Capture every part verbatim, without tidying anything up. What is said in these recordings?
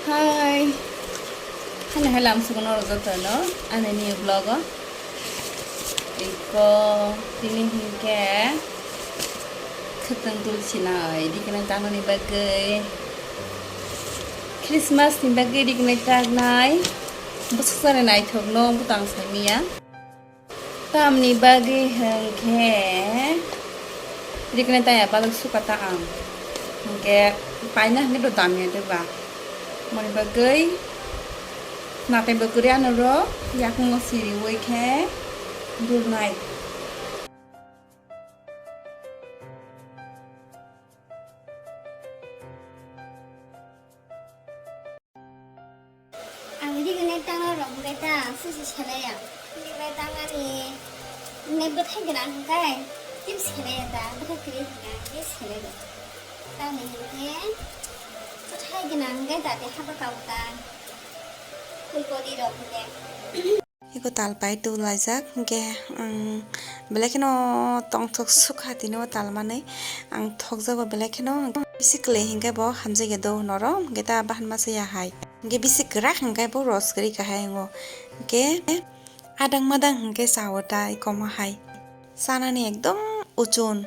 Hi. Hano hai lam sugo norok joto no ani new vlog o. Iko tini hinkhe khwtwng tulsi nai riknai tangnani bagwi, Christmas ni bagwi riknai taknai bwswk chani naithok no bwtang saimanya. Tamni bagwi hwnkhe riknai taya balok suka ta ang. Hwnkhe paina hwnkhe do damya de ba. Moni bagwi natai bo kwrwi ano ro yakung no siriwi khe dulnai. Ang riknai tangna rok hwnkhe ta susi selai ya. Riknai tangmani hwnkhe bwthai gwnang hwnkhe tei selai ya ta, bwthai kwrwi hwnkhe ang tei selai ya. Tamni hwnkhe bwthai gwnang hwnkhe ta tei habo tabuk ta. Phulkodi rok hwnkhe. Eko tal pai tubulaijak, hwnkhe ang belai kheno tongthok sukha tini o tal manwi. Ang thokjago belai kheno, bisi kwlwi hinkhe bo hamjakya do hwnwi oro, hwnkhe ta bahan masa ya hai. Hwnkhe bisi kwrak hinkhe bo ros kwrwi kahai wngo. Hwnkhe adang madang hinkhe chao ta eko ma hai. Chanani ekdom uchun,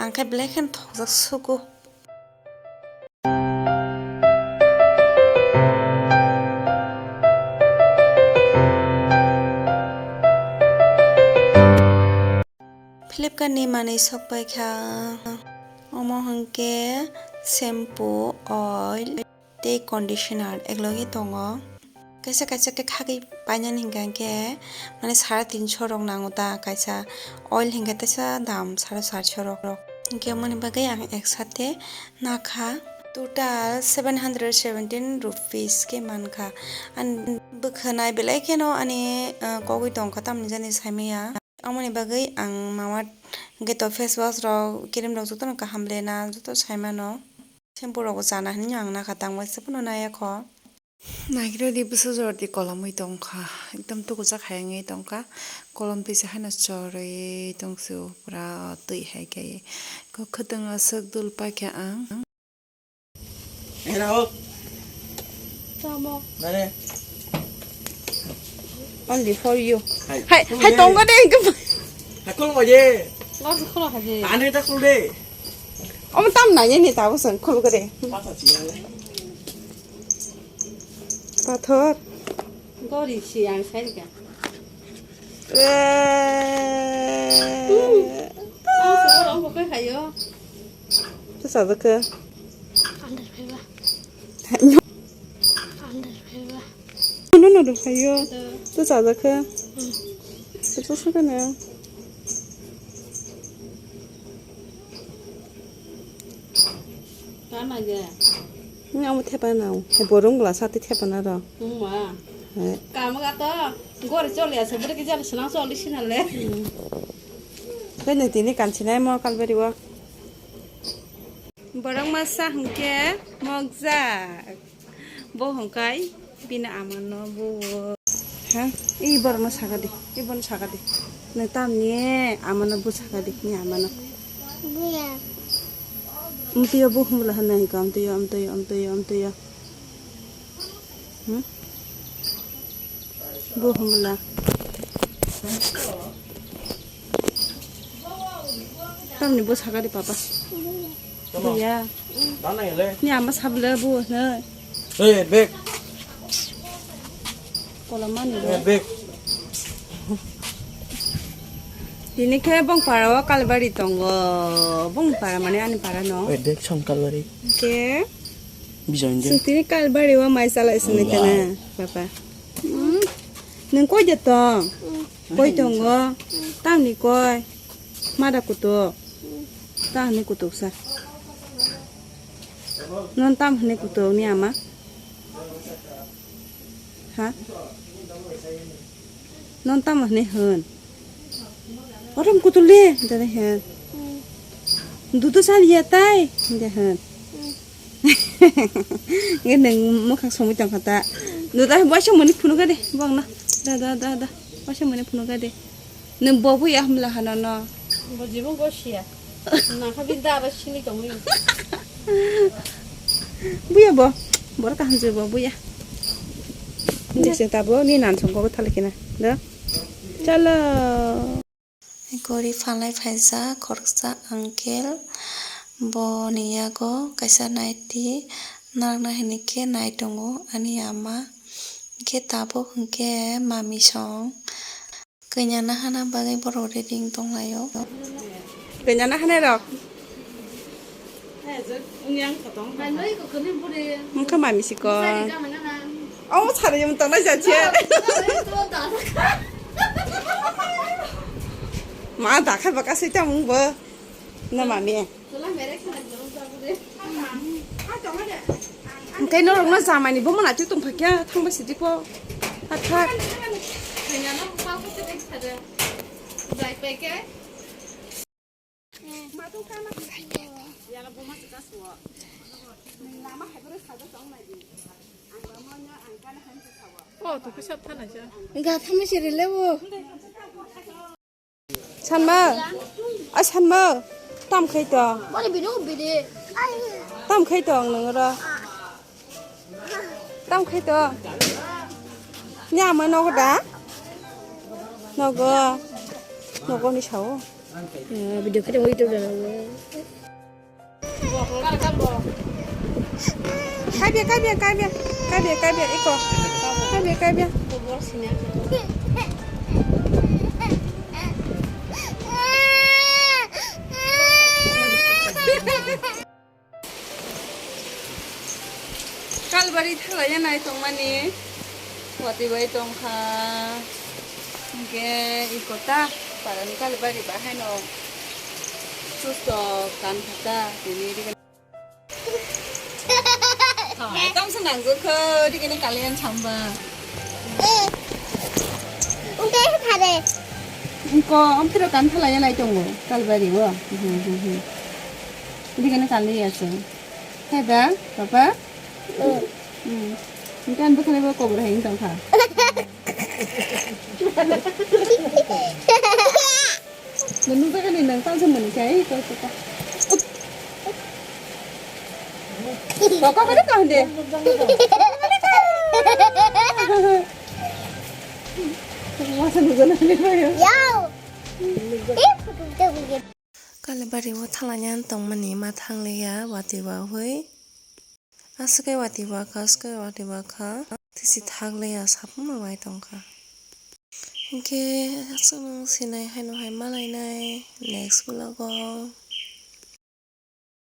ang khe belai kheno thokjak sugo. Flipkart ni manwi sok pai kha, omo hwnkhe shampoo, oil tei conditioner eklogi tongo. Kaisa kaisa khe khagwi painani hwnkha khe, mane, sare tinsho rok nango ta, kaisa oil hwnkhe teisa dam sare charso rok rok. Hwnkhe, omoni bagwi ang eksate nakha. Total seven hundred seventeen rupees khe mankha. Ani bwkhanai belai kheno ani, ah, kogwi tongkha, tamni jani saimaya. Omoni bagwi ang mama hwnkhe to face wash rok, cream rok jotono kaham le na, joto saimano. Shampoo rok bo chana hinwi ang nakha, tangbai se phano naiya kho. Naikhe di bwswk jora di kolomwi tongkha, ekdom tukujak hai wngwi tongkha, kolom twi se haino chorwi tongsu pura twi hai khe. Kok khwtwng aswk dul paikha ang. Tamo. Nare. Only for you. Hai, hai, hai, tongo de. Hai, kol mo je. Los kolo haje. Ane ta kol de. Om tam na ye ni ta bo sang kol gre. Pata chi ya. Pathor. Gori si ang sai ka. Eh. Ang sa ko ong ko kai hayo. Tu sa ka. Under phe ba. Under phe ba. No, no, no, hayo. Tu sa ka. Tu sa ka na. Tama je. Ni amo thepa na. Borong glass ati thepa na ro. Mungma. He. Kama ga to. Gori choli ase, bwrwi khe jani swnam choli sinale. Hmm. Khe nwi tini kansinai mo kalbari o. Borok masa hwnkhe mokjak. Bo hwnkhe bini amano buo. Ha? I borokno sakadi, i bono sakadi. Nang tamni amano bu sakadi, ni amano. Buya. Amtwio bu humla hwnna hiko, amtwio, amtwio, amtwio, amtwio. Hmm? Bo humla. Tamni bo sakadi papa. Tama. Ya. Tana ele. Ni ama sabla bo na. Eh, bek. Kolamani bo. Eh, bek. Tini khe bongpara o kalbari tongo. Bongpara mane ani para no. Eh, bek song kalbari. Ke? Bijoy je. Sutini kalbari o mai chala isini tena, papa. Hmm. Nang koi de tong? Koi tongo? Tamni koi? Mada kutuk. Tahni kutuk sa. Non tam hne kutuk ni ama? Ha? Non tamo hwnwi hwn? Orom kutule, hinjani hwn. Dudu chaliya tai, hinjani hwn. Nge nwng mwkhang somwi tongkha ta. Duda waisa mani phunukha de, bongno. Da, da, da, da. Waisa mani phunukha de. Nwng bo buya hamla hano no. Bo jibon go siya. Nangkha bini da aba sini tongwi. Buya bo. Borok kaham se bo buya. Hindi se tabo ni nan song ko thale kena. Da. Chalo. Gori phalai phaijak khoroksa uncle, boni yago kaisa naiti narwkna hinwi khe nai tongo ani ama, hinkhe tabuk hinkhe mami song kanya nahana bagwi borok ready wng tonglaio. Kanya nahanairok. Wngkha mami sikon. Omo sari yung tangnai jache. Ma dakhai baka sui tamung bo. Na mami. Hwnkhe norokno jamaini bomo naitwi tongphakya thangbai sidi kho. Athak. Gathama siri lewo. Sanma, a Sanma, tam khai to. Bani bini o bini. Tam khai to ang nang ro. Tam khai to. Ni ama nogo da? Nogo. Nogo ni sao. Eh, video khai to YouTube channel. Kaibia, kaibia, kaibia, kaibia, kaibia, iko. Kaibia, kaibia. Kalbari thalaiya nai tongmani. Watwi bai tongkha. Hingke iko ta. Parani kalbari bahaino. Susto kan kha ta. Tini ri Hai, tamo se nangkukho, dikini kalian samba. Eh, ungke thare. Ko, om tiro kan thalaiya lai tongo, kalbari o. Hmm, hmm, hmm. Dikini kaliya se. Hai da, papa? Hmm. Hmm. Kan bukhale bo kobor hai tongkha. Nunu jaga ni nang tang sama ni kai ko ko ko. Ko ko ko ko de. Masa nunu jaga ni ko yo. Yo. Eh, photo video video. Kalbari o thalaiya tongmani ma thangliya watwi ba hoi. Aswk khe watwi bakha, aswk khe watwi bakha. Tisi thakliya, saphangma bai tongkha. Hinkhe aswkno sinai haino hai malainai next vlog o.